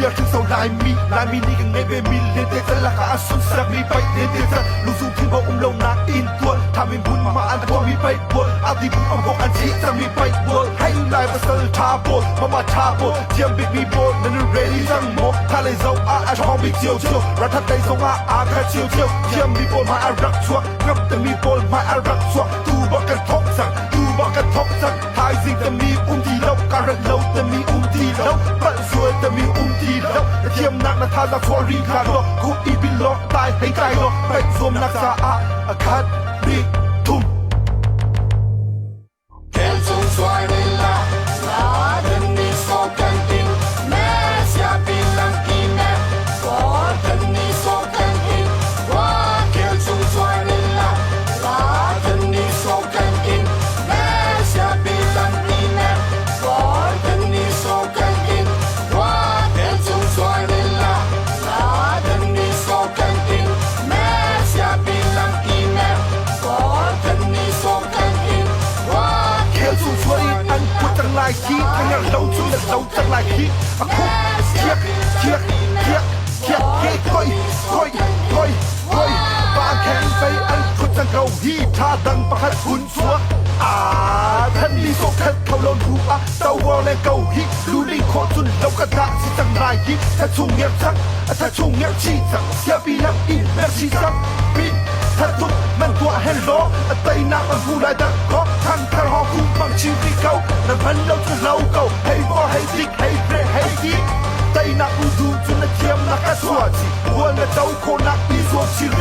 Tulia hringso Laimi, Laimi nih kan ngeih ve mi lentecelh lakah a sunsak mi paih lentecelh lungzung thinbo um lo nak in tuah thami hmunhma an tuah mi paih bual arti bu an vok an chih cang mi paih bual hei lai pasal tha pawl mama tha pawl thiam bik mi pawl nan in ready cang maw tha lei zo ah a ṭhawng bik cio cio rathat lei zong ah aa khat cio cio thiam mi pawl hmai a rak chuak ngap mi pawl hmai a rak chuak tu bak kan thok cang tu bak kan thok cang thaizing tami um ti lo ka rat lo tami um ti lo palh sual tami um ti lo na thiamnak na thazaang chuah ri hlah law khup i bil law tai hei tai law paih zuamnak caah a khat bik thum. Kelcung suai la la den ni so kan in me sia pi lang i me for den ni so kan in wa kelcung suai la la den ni so kan in me sia pi lang i me for den ni so kan in wa kelcung suai la la den ni so kan in me sia pi lang i me for den ni so kan in wa Kelcung suai in an put cang lai khi thangar lo cu na lo cang lai khi a khup khiak khiak khiak khiak ke koi koi koi koi pa kheng fei an phut cang ko hi tha dang pakhat hun chuak a than mi so khat kho lo nu a to le ko hi lu ling kho cun lo ka dah si cang lai hi tha chung nger cang tha chung nger chi cang siapi lam in mer chi cang pin thatut man tua hen lo a teinak an hu lai dak ko thang thar ho kum bang chi ri ko na man lo chu lo ko hei bo hei dik hei pre hei di teinak u du cu na thiam nak a sua chi bual na to kho nak i zuam chi ri.